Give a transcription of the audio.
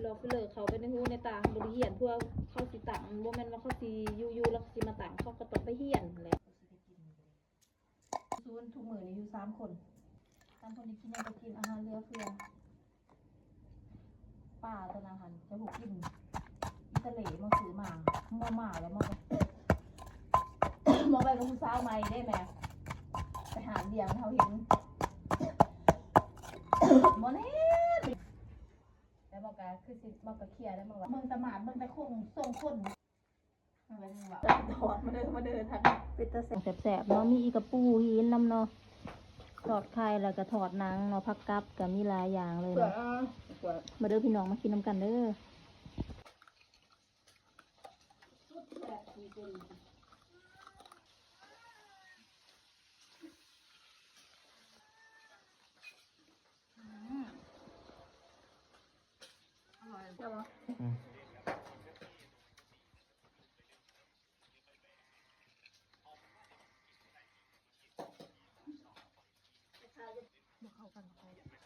ລອບຟິລເລີເຂົ້າໄປໃນຫູໃນຕາ ເຮົາບໍ່ໄດ້ຮຽນ ເພື່ອເຂົາຊິຕັ້ງ ບໍ່ແມ່ນວ່າເຂົາຊິຢູ່ໆ ແລ້ວເຂົາຊິມາຕັ້ງ ເຂົາກໍຕ້ອງໄປຮຽນແຫຼະ. ສູນທຸກມື້ນີ້ຢູ່ສາມຄົນ ສາມຄົນນີ້ກິນຫຍັງກໍກິນ ອາຫານເຫຼືອເຟືອ. ປາຕອນນັ້ນຫັ້ນ ເຈົ້າຜູ້ກິນອີຕາເລມາຊື້ມາ ມາ ມາແລ້ວມາ ມາໄວ້ກັບຜູ້ສາວໃໝ່ເດ້ແມ່ ໄປຫາດວຽງເຮົາເຫັນ ມາແນ່ ແລ້ວມາກໍຄືຊິ ມາກໍເຄຍແລ້ວ ມາວ່າເບິ່ງແຕ່ໝາດ ເບິ່ງແຕ່ຄົງຊົງຄົນ. ທອດມາເດີ ມາເດີ ທາງ ເປັນຕາແຊບ ແຊບໆເນາະ ມີອີກະປູຫີນນຳເນາະ ທອດໄຂ່ ແລ້ວກະທອດໜັງເນາະ ຜັກກັບ ກະມີຫຼາຍຢ່າງເລີຍເນາະ. ມາເດີພີ່ນ້ອງ ມາກິນນຳກັນເດີ. ບໍ່ເຂົ້າກັນ.